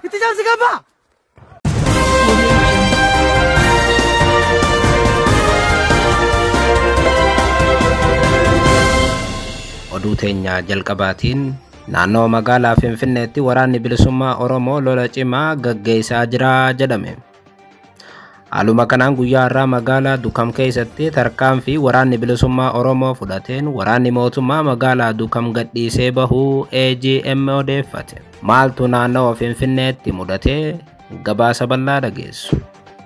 Itti cabsi gabaa. Oduu teenya jalqabaatiin naannoo magaalaa Finfinneetti waraanni bilisummaa Oromoo lola cimaa gaggeessaa jira jedhame. Haaluma kanaan guyyaa har'aa magaalaa Dukam keessatti tarkaanfii waraanni bilisummaa Oromoo fudhateen waraanni mootummaa magaalaa Dukam gadhiisee bahuu AGM odeeffate. Maaltu naannoo Finfinneetti mudatee gabaasa bal'aa dhageessu.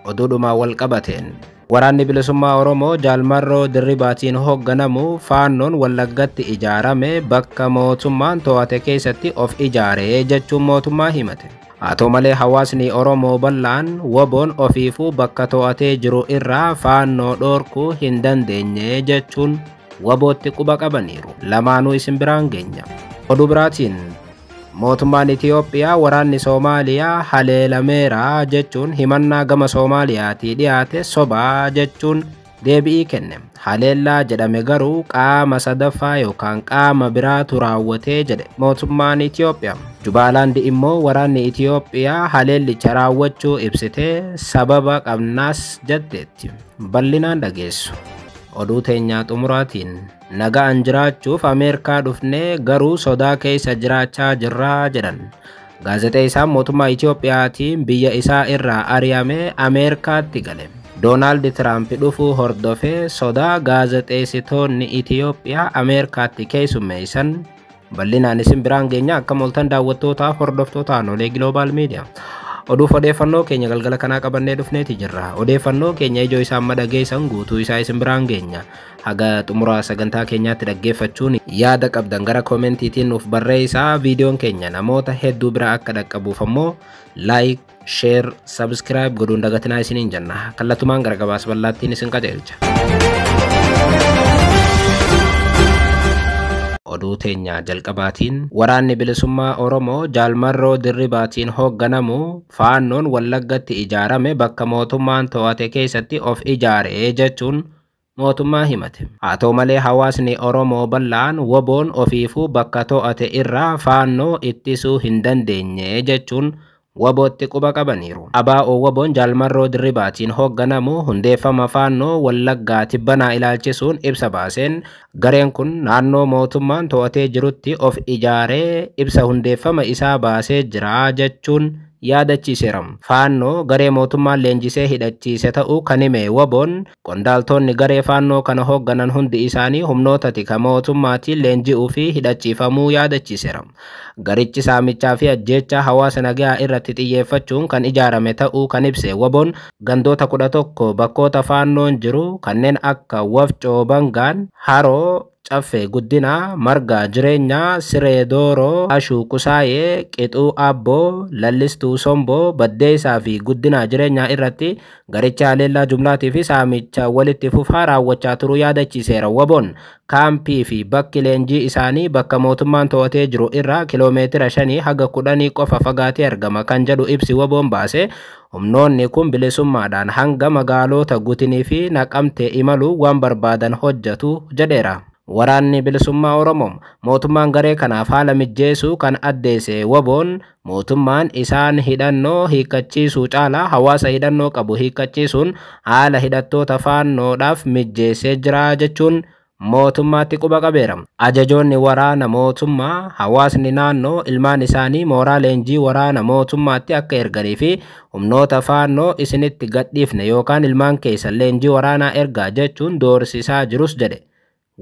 Oduudhumaan wal qabateen waraanni bilisummaa Oromoo Jaalmarroo Dirribaatiin hoogganamu faannoon Wallaggatti ijaarame bakka mootummaan to'ate keessatti of ijaare jechuun mootummaa himate. Haa ta'u malee hawaasni Oromoo bal'aan waboon ofiifuu bakka to'atee jiru irraa faannoo dhoorkuu hin dandeenye jechuun wabootti quba qabaniiru. Lamaanuu isin biraan geenya. Oduu biraatiin mootummaan Itiyoophiyaa waraanni Soomaaliyaa haleelameera jechuun himannaa gama Soomaaliyaatii dhiyaate sobaa jechuun deebi'ii kenne. Haleellaa jedhame garuu qaama sadaffaa yookaan qaama biraatu raawwatee jedhe mootummaan Itiyoophiyaa. Jubaalaandi immoo waraanni Itiyoophiyaa haleellicha raawwachuu ibsitee sababa qabnaas jetteetti. Bal'inaan dhageessu. Oduu teenyaa xumuraatiin nagaan jiraachuuf Ameerikaa dhufnee garuu sodaa keessa jiraachaa jirraa jedhan. Gaazexeessaan mootummaa Itiyoophiyaatiin biyya isaa irraa ari'amee Ameerikaatti gale. Doonaald Tiraamp dhufuu hordofee sodaa gaazexeessitoonni Itiyoophiyaa Ameerikaatti keessummeessan bal'inaan isin biraan geenya. Akka mooltan daawwattootaaf hordoftoota Aanolee Global Media. Oduuf odeeffannoo keenya galgala kanaa qabannee dhufneeti jirra. Odeeffannoo keenya ijoo isaan madhageessan guutuu isaa isin biraan geenya. Haga xumuraa sagantaa keenyaatti dhaggeeffachuun yaada qabdan gara koomentiitiin nuuf barreessaa. Viidiyoon keenya namoota hedduu bira akka dhaqqabuuf ammoo like, share, subscribe godhuun dagatinaa isiniin jenna. Kallattumaan gara gabaasa bal'aattiin isin qajeelcha. Oduu teenya jalqabaatiin waraanni bilisummaa Oromoo Jaalmarroo Dirribaatiin hoogganamu faannoon Wallaggatti ijaarame bakka mootummaan to'ate keessatti of ijaare jechuun mootummaa himate. Haa ta'u malee hawaasni Oromoo bal'aan waboon ofiifuu bakka to'ate irraa faannoo ittisuu hin dandeenye jechuun wabootti quba qabaniiru. ABO waboon Jaalmarroo Dirribaatiin hoogganamu hundeeffama faannoo Wallaggaa tibbanaa ilaalchisuun ibsa baaseen gareen kun naannoo mootummaan to'atee jirutti of ijaaree ibsa hundeeffama isaa baasee jira jechuun yaadachiiseera. Faannoo garee mootummaan leenjisee hidhachiise ta'uu kan hime waboon qondaaltonni garee faannoo kana hoogganan hundi isaanii humnoota tika mootummaatiin leenji'uu fi hidhachiifamuu yaadachiiseera. Garichi saamichaa fi ajjeechaa hawaasa nagaa irratti xiyyeeffachuun kan ijaarame ta'uu kan ibse waboon gandoota 11 bakkoota faannoon jiru kanneen akka Wafcoo Bangaan, Haroo Caffee Guddinaa, Margaa Jireenyaa, Siree Dooroo, Ashuu Kusaayee, Qixuu Aabboo, Lallistuu Somboo, Baddeessaa fi Guddinaa Jireenyaa irratti garicha haleellaa jumlaatii fi saamicha walitti fufaa raawwachaa turuu yaadachiiseera. Waboon kaampii fi bakki leenjii isaanii bakka mootummaan to'atee jiru irraa kiloomeetira 5 haga 10 qofa fagaatee argama kan jedhu ibsi waboon baase. Humnoonni kun bilisummaadhaan hanga magaalota Gutinii fi Naqamtee imaluu waan barbaadan hojjetu jedheera. Waraanni bilisummaa Oromoo mootummaan garee kanaaf haala mijjeessuu kan addeesse waboon mootummaan isaan hidhannoo hiikkachiisuu caalaa hawaasa hidhannoo qabu hiikkachiisuun haala hidhattoota faannoodhaaf mijjeessee jira jechuun mootummaatti quba qabeera. Ajajoonni waraana mootummaa hawaasni naannoo ilmaan isaanii mooraa leenjii waraana mootummaatti akka erganii fi humnoota faannoo isinitti gadhiifne yookaan ilmaan keessan leenjii waraanaa ergaa jechuun doorsisaa jirus jedhe.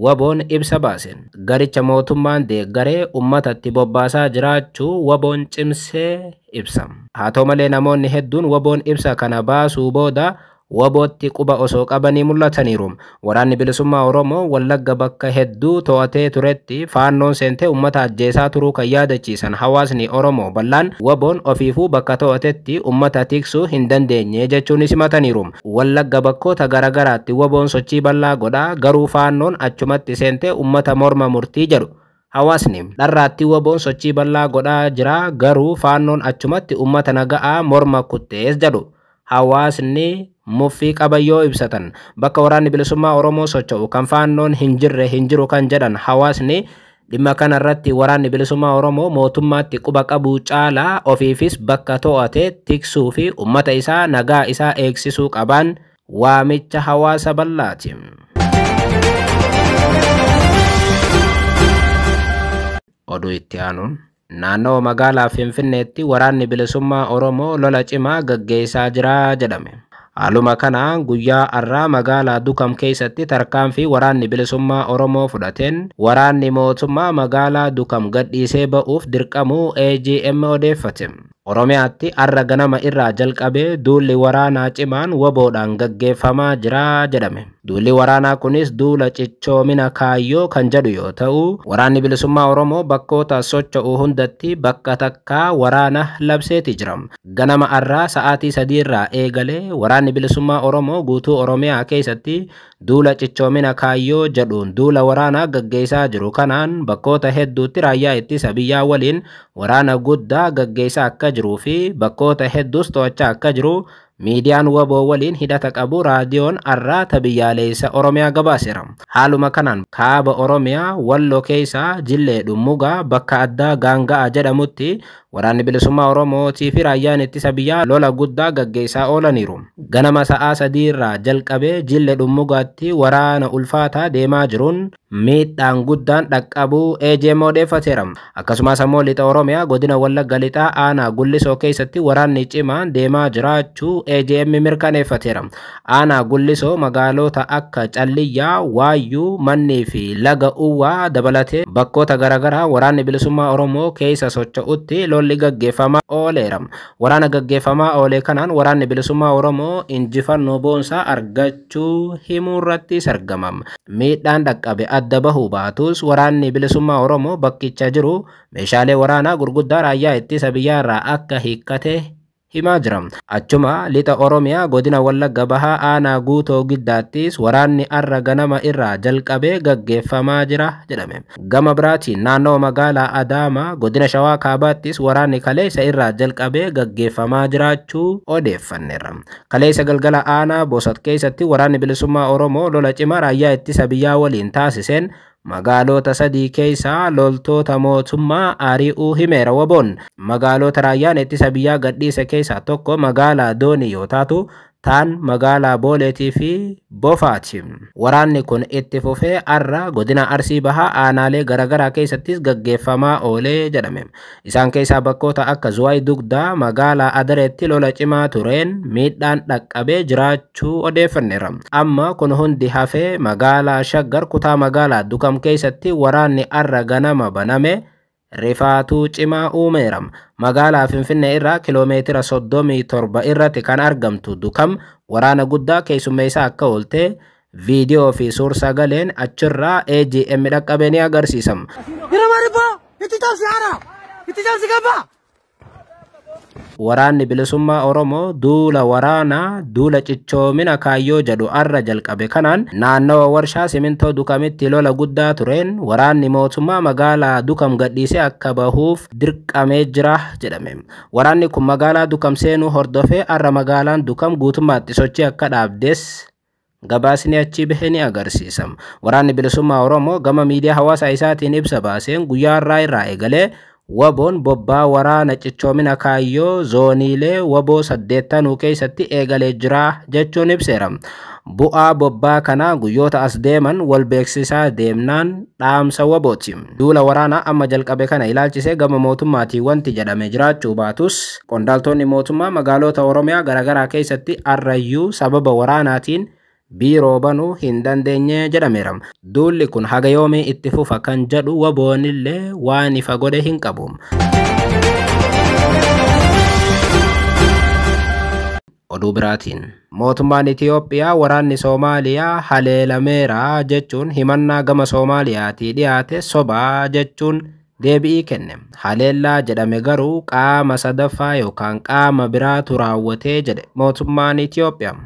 Waboon ibsa baaseen garicha mootummaan deeggaree uummatatti bobbaasaa jiraachuu waboon cimsee ibsa. Haa ta'u malee namoonni hedduun waboon ibsa kana baasuu booda wabootti quba osoo qabanii mul'ataniiru. Waraanni bilisummaa Oromoo Wallagga bakka hedduu to'atee turetti faannoon seentee uummata ajjeesaa turuu kan yaadachiisan hawaasni Oromoo bal'aan waboon ofiifuu bakka to'atetti uummata tiksuu hin dandeenye jechuun simataniiru. Wallagga bakkoota garaagaraatti waboon sochii bal'aa godhaa garuu faannoon achumatti seentee uummata morma murtii jedhu. Hawaasni dharraatti waboon sochii bal'aa godhaa jira garuu faannoon achumatti uummata naga'aa morma kuttees jedhu. Hawaasni muffii qabayyoo ibsatan bakka waraanni bilisummaa Oromoo socho'u kan faannoon hin jirre hin jiru kan jedhan hawaasni Dhimma kana irratti waraanni bilisummaa Oromoo mootummaatti quba qabuu caalaa ofiifis bakka to'ate tiksuu fi uummata isaa nagaa isaa eegsisuu qaban waamicha hawaasa bal'aati. Oduu itti aanuun naannoo magaalaa Finfinneetti waraanni bilisummaa Oromoo lola cimaa gaggeessaa jira jedhame. Haaluma kanaan guyyaa har'aa magaalaa Dukam keessatti tarkaanfii waraanni bilisummaa Oromoo fudhateen waraanni mootummaa magaalaa Dukam gadhiisee ba'uuf dirqamuu AGM odeeffate. Oromiyaatti har'a ganama irraa jalqabee duulli waraanaa cimaan waboodhaan gaggeeffamaa jira jedhame. Duulli waraanaa kunis duula cichoomina kaayyoo kan jedhu yoo ta'u, waraanni bilisummaa Oromoo bakkoota socho'u hundatti bakka takkaa waraana labseeti jira. Ganama har'aa sa'aatii 3 irraa eegalee waraanni bilisummaa Oromoo guutuu Oromiyaa keessatti duula cichoomina kaayyoo jedhuun duula waraanaa gaggeessaa jiru kanaan bakkoota hedduutti raayyaa ittisa biyyaa waliin waraana guddaa gaggeessaa akka jiruu fi bakkoota hedduus to'achaa akka jiru miidiyaan waboo waliin hidhata qabu raadiyoon Arraata Biyyaalessa Oromiyaa gabaaseera. Haaluma kanaan kaaba Oromiyaa Walloo keessaa Jillee Dhummugaa bakka addaa Gaanga'a jedhamutti waraanni bilisummaa Oromootii fi raayyaan ittisa biyyaa lola guddaa gaggeessaa oolaniiru. Ganama sa'aa 3 irraa jalqabee Jillee Dhummugaatti waraana ulfaataa deemaa jiruun miidhaan guddaan dhaqqabuu AGM odeeffateera. Akkasumas ammoo lixa Oromiyaa godina Wallagga lixaa aanaa Gullisoo keessatti waraanni cimaan deemaa jiraachuu AGM mirkaneeffateera. Aanaa Gullisoo magaalota akka Calliyyaa, Waayyuu, Mannii fi Laga Uwwaa dabalatee bakkoota garaagaraa waraanni bilisummaa Oromoo keessa socho'utti lolli gaggeeffamaa ooleera. Waraana gaggeeffamaa oole kanaan waraanni bilisummaa Oromoo injifannoo boonsaa argachuu himuu irratti argama. Miidhaan dhaqqabe adda bahuu baatus waraanni bilisummaa Oromoo bakkicha jiru meeshaalee waraanaa gurguddaa raayyaa ittisa biyyaarraa akka hiikkate himaa jira. Achuma lixa Oromiyaa godina Wallagga Bahaa aanaa Guutoo Giddaattis waraanni arra ganama irraa jalqabee gaggeeffamaa jira jedhame. Gama biraatiin naannoo magaalaa Adaamaa godina Shawaa Kaabaattis waraanni kaleessa irraa jalqabee gaggeeffamaa jiraachuu odeeffanneerra. Kaleessa galgala aanaa Bosat keessatti waraanni bilisummaa Oromoo lola cimaa raayyaa ittisa biyyaa waliin taasiseen magaalota 3 keessaa loltoota mootummaa ari'uu himeera waboon. Magaalota raayyaan ittisa biyyaa gadhiise keessaa tokko magaalaa Doonii yoo taatu taan magaalaa Booleetii fi Bofaati. Waraanni kun itti fufee arra godina Arsii Bahaa aanaalee garaagaraa keessattis gaggeeffamaa oolee jedhame. Isaan keessaa bakkoota akka Zuwaay Dugdaa magaalaa Adareetti lola cimaa tureen miidhaan dhaqqabee jiraachuu odeeffanneera. Amma kun hundi hafee magaalaa Shaggar kutaa magaalaa Dukam keessatti waraanni arra ganama baname rifaatuu cimaa uumeera. Magaalaa Finfinnee irraa kiloomeetira 37 irratti kan argamtu Dukam waraana guddaa keessummeessaa akka oolte viidiyoo fi suur-sagaleen achirraa AGM dhaqqabe ni agarsiisa. Waraanni bilisummaa Oromoo duula waraanaa duula cichoomina kaayyoo jedhu arra jalqabe kanaan naannawa warshaa simintoo Dukamitti lola guddaa tureen waraanni mootummaa magaalaa Dukam gadhiisee akka bahuuf dirqamee jira jedhame. Waraanni kun magaalaa Dukam seenuu hordofee arra magaalaan Dukam guutummaatti sochii akka dhaabdes gabaasni achii bahe ni agarsiisa. Waraanni bilisummaa Oromoo gama miidiyaa hawaasaa isaatiin ibsa baaseen guyyaa har'aa irraa eegalee waboon bobbaa waraana cichoomina kaayyoo zooniilee waboo 8 keessatti eegalee jira jechuun ibseera. Bu'aa bobbaa kanaa guyyoota as deeman wal beeksisaa deemnaan dhaamsa wabooti. Duula waraanaa amma jalqabe kana ilaalchisee gama mootummaatiin wanti jedhame jiraachuu baatus qondaaltonni mootummaa magaalota Oromiyaa garaagaraa keessatti arrayyuu sababa waraanaatiin biiroo banuu hin dandeenye jedhameera. Duulli kun haga yoomii itti fufa kan jedhu waboonillee waan ifa godhe hin qabu. Oduu biraatiin mootummaan Itiyoophiyaa waraanni Soomaaliyaa haleelameera jechuun himannaa gama Soomaaliyaatii dhiyaate sobaa jechuun deebi'ii kenne. Haleellaa jedhame garuu qaama sadaffaa yookaan qaama biraatu raawwatee jedhe mootummaan Itiyoophiyaa.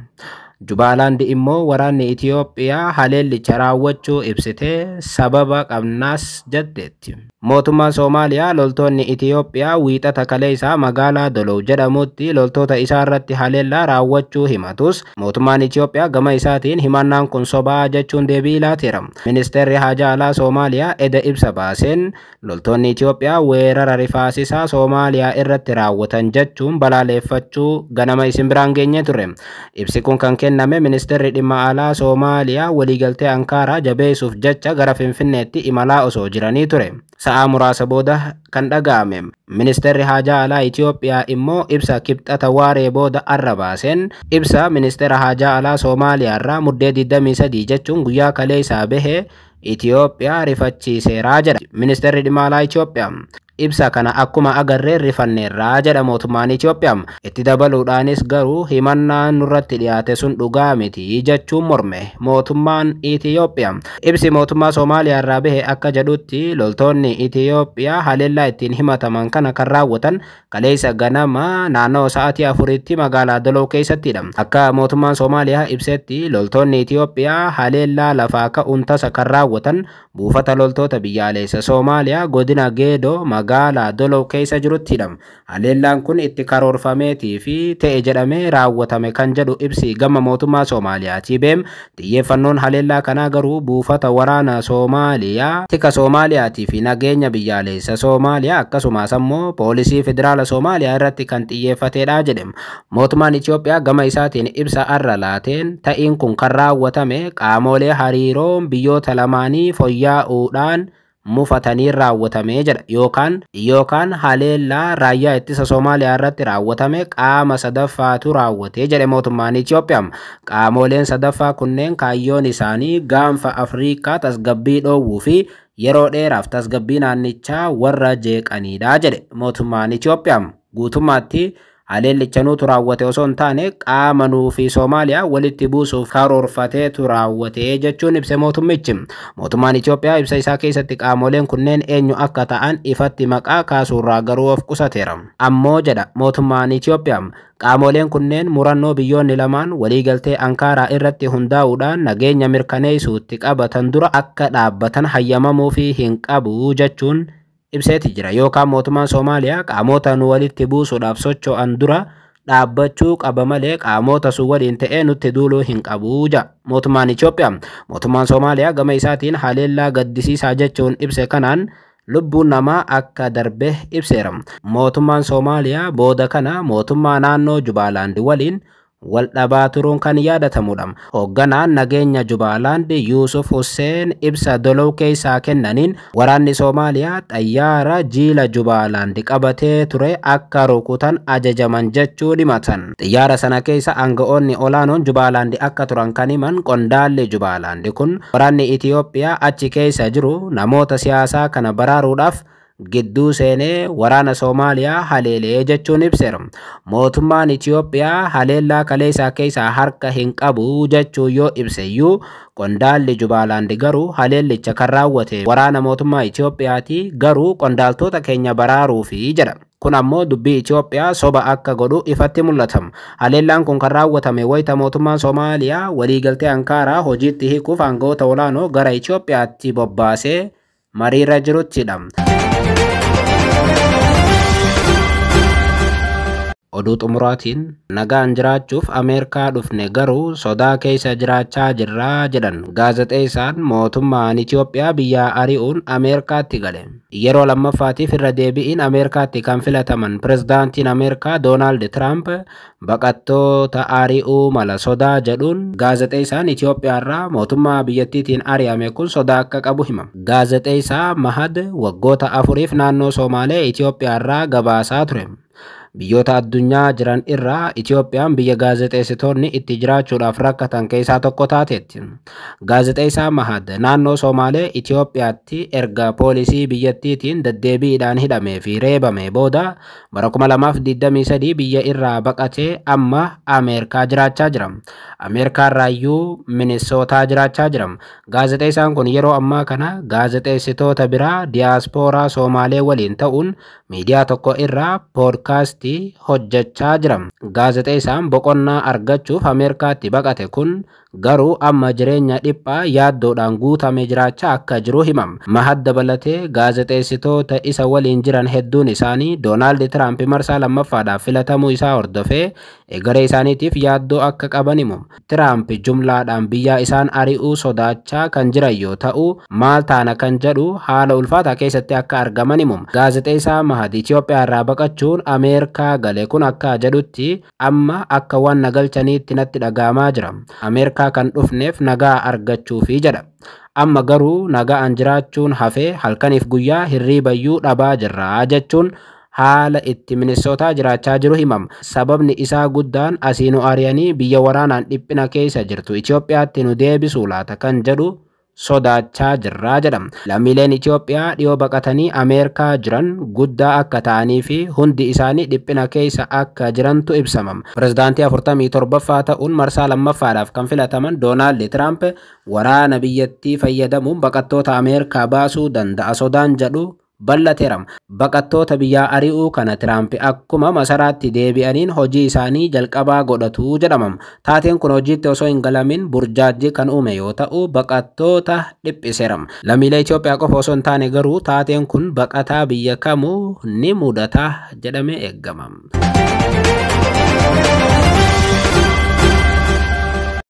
Jubaalaandi immoo waraanni Itiyoophiyaa haleellicha raawwachuu ibsitee sababa qabnaas jetteetti. Mootummaan Soomaaliyaa loltoonni Itiyoophiyaa wiixata kaleessaa magaalaa Dolow jedhamutti loltoota isaa irratti haleellaa raawwachuu himatus, mootummaan Itiyoophiyaa gama isaatiin himannaan kun sobaa jechuun deebii laateera. Ministeerri Haajaa Alaa Soomaaliyaa eda ibsa baaseen loltoonni Itiyoophiyaa weerara rifaasisaa Soomaaliyaa irratti raawwatan jechuun balaaleffachuu ganama isin biraan geenye ture. Ibsi kun kan kenname ministeerri dhimma alaa Soomaaliyaa waliigaltee Ankaaraa jabeessuuf jecha gara Finfinneetti imalaa osoo jiranii ture. Sa'aa muraasa booda kan dhaga'ame. Ministeerri Haajaa Alaa Itiyoophiyaa immoo ibsa kibxata waaree booda arra baaseen ibsa ministeera Haajaa Alaa Soomaaliyaa irraa muddee 23 jechuun guyyaa kaleessaa bahe Itiyoophiyaa rifachiiseeraa jedha. Ministeerri dhimma alaa Itiyoophiyaa ibsa kana akkuma agarree rifanneerraa jedha mootummaan Itiyoophiyaa. Itti dabaluudhaanis garuu himannaan nurratti dhiyaate sun dhugaa miti jechuun morme mootummaan Itiyoophiyaa. Ibsi mootummaa Soomaaliyaa irraa bahe akka jedhutti loltoonni Itiyoophiyaa haleellaa ittiin himataman kana kan raawwatan kaleessa ganama naannoo sa'aatii 4tti magaalaa Dolow keessattidha. Akka mootummaan Soomaaliyaa ibsetti loltoonni Itiyoophiyaa haleellaa lafaa ka'uun tasa kan raawwatan buufata loltoota biyyaalessa Soomaaliyaa godina Geedoo magaalaa Dolow keessa jiruttidha. Haleellaan kun itti karoorfameetii fi ta'e jedhamee raawwatame kan jedhu ibsi gama mootummaa Soomaaliyaatii beem xiyyeeffannoon haleellaa kanaa garuu buufata waraana Soomaaliyaa, tika Soomaaliyaatii fi nageenya biyyaalessa Soomaaliyaa akkasumas ammoo poolisii federaala Soomaaliyaa irratti kan xiyyeeffatedha jedhe. Mootummaan Itiyoophiyaa gama isaatiin ibsa arra laateen ta'iin kun kan raawwatame qaamolee hariiroon biyyoota lamaanii fooyya'uudhaan mufatanii raawwatamee jedha. Yookaan haleellaa raayyaa ittisa Soomaaliyaa irratti raawwatame qaama sadaffaatu raawwatee jedhe mootummaan Itiyoophiyaa. Qaamoleen sadaffaa kunneen kaayyoon isaanii gaanfa Afriikaa tasgabbii dhoowwuu fi yeroo dheeraaf tasgabbii naannichaa warra jeeqanidha jedhe mootummaan Itiyoophiyaa. Guutummaatti haleellichanuutu raawwate osoo hin taane qaama nuu fi Soomaaliyaa walitti buusuuf karoorfateetu raawwate jechuun ibse mootummichi. Mootummaan Itiyoophiyaa ibsa isaa keessatti qaamoleen kunneen eenyu akka ta'an ifatti maqaa kaasuurraa garuu of qusateera. Ammoo jedha mootummaan Itiyoophiyaa, qaamoleen kunneen murannoo biyyoonni lamaan waliigaltee Ankaaraa irratti hundaa'uudhaan nageenya mirkaneessuutti qabatan dura akka dhaabbatan hayyamamuufii hin qabu jechuun ibseeti jira. Yookaan mootummaan Soomaaliyaa qaamota nu walitti buusuudhaaf socho'an dura dhaabbachuu qaba malee qaamota sun waliin ta'ee nutti duuluu hin qabu jedha mootummaan Itiyoophiyaa. Mootummaan Soomaaliyaa gama isaatiin haleellaa gaddisiisaa jechuun ibse kanaan lubbuun namaa akka darbe ibseera. Mootummaan Soomaaliyaa booda kana mootummaa naannoo Jubaalaand waliin wal dhabaa turuun kan yaadatamudha. Hoogganaan nageenya Jubaalaand Yuusuf Hussein ibsa Dolow keessaa kennaniin waraanni Soomaaliyaa xayyaara jiila Jubaalaand qabatee ture akka rukutan ajajaman jechuun himatan. Xayyaara sana keessa aanga'oonni olaanoon Jubaalaand akka turan kan himan qondaalli Jubaalaand kun waraanni Itiyoophiyaa achi keessa jiru namoota siyaasaa kana baraaruudhaaf gidduu seenee waraana Soomaaliyaa haleelee jechuun ibseera. Mootummaan Itiyoophiyaa haleellaa kaleessaa keessaa harka hin qabu jechuu yoo ibseyyuu qondaalli Jubaalaand garuu haleellicha kan raawwate waraana mootummaa Itiyoophiyaati, garuu qondaaltota keenya baraaruufi jedha. Kun ammoo dubbii Itiyoophiyaa soba akka godhu ifatti mul'ata. Haleellaan kun kan raawwatame wayita mootummaan Soomaaliyaa waliigaltee Ankaaraa hojiitti hiikuuf aangawoota olaanoo gara Itiyoophiyaatti bobbaasee mariirra jiruttidha. Oduu xumuraatiin nagaan jiraachuuf Ameerikaa dhufne garuu sodaa keessa jiraachaa jirraa jedhan gaazexeessaan mootummaan Itiyoophiyaa biyyaa ari'uun Ameerikaatti gale. Yeroo lammaffaatiif irra deebi'iin Ameerikaatti kan filataman pirezidaantiin Ameerikaa Doonaald Tiraamp baqattoota ari'uu mala sodaa jedhuun gaazexeessaan Itiyoophiyaarraa mootummaa biyyattiitiin ari'ame kun sodaa akka qabu hima. Gaazexeessaa Mahad waggoota 4 naannoo Somaalee Itiyoophiyaarraa gabaasaa ture. Biyyoota addunyaa jiran irraa Itiyoophiyaan biyya gaazexeessitoonni itti jiraachuudhaaf rakkatan keessaa tokko taateetti. Gaazexeessaa Mahad naannoo Somaalee Itiyoophiyaatti erga poolisii biyyattiitiin deddeebiidhaan hidhamee fi reebame booda bara 2023 biyya irraa baqatee amma Ameerikaa jiraachaa jira. Ameerikaarraayyuu Minisootaa jiraachaa jira. Gaazexeessaan kun yeroo ammaa kana gaazexeessitoota biraa diyaaspooraa Somaalee waliin ta'uun miidiyaa tokko irraa poodkaastii hojjechaa jira. Gaazexeessaan boqonnaa argachuuf Ameerikaatti baqate kun Garuu amma jireenya dhiphaa yaaddoodhaan guutame jiraachaa akka jiru himama. Mahad dabalatee gaazexeessitoota isa waliin jiran hedduun isaanii Doonaald Tiraamp marsaa lammaffaadhaaf filatamuu isaa hordofee egeree isaaniitiif yaaddoo akka qaban himu. Tiraamp jumlaadhaan biyya isaan ari'uu sodaachaa kan jiran yoo ta'u, maal taana kan jedhu haala ulfaataa keessatti akka argaman himu. Gaazexeessaa Mahad Itoophiyaa irraa baqachuun Ameerikaa gale kun akka jedhutti, amma akka waan na galchaniitti natti dhaga'amaa jira. Ameerikaa kan dhufneef nagaa argachuufi jedha. Amma garuu nagaan jiraachuun hafee halkaniif guyyaa hirriibayyuu dhabaa jirra jechuun haala itti Minisootaa jiraachaa jiru himama. Sababni isaa guddaan asii nu ari'anii biyya waraanaan dhiphina keessa jirtu Itoophiyaatti nu deebisuu laata kan jedhu sodaachaa jirraa jedhama. Lammiileen Itoophiyaa dhiyoo baqatanii Ameerikaa jiran guddaa akka ta'anii fi hundi isaanii dhiphina keessa akka jirantu ibsama. Pireezidaantii 47ffaa ta'uun marsaa lammaffaadhaaf kan filataman Doonaald Tiraamp waraana biyyattii fayyadamuun baqattoota Ameerikaa baasuu danda'a sodaan jedhu bal'ateera. Baqattoota biyyaa ari'uu kana Tiraamp akkuma masaraatti deebi'aniin hojii isaanii jalqabaa godhatu jedhama. Taateen kun hojiitti osoo hin galamin burjaajii kan uume yoo ta'u, baqattoota dhiphiseera. Lammiilee Itoophiyaa qofa osoo hin taane garuu taateen kun baqataa biyya kamuu ni mudata jedhamee eegama.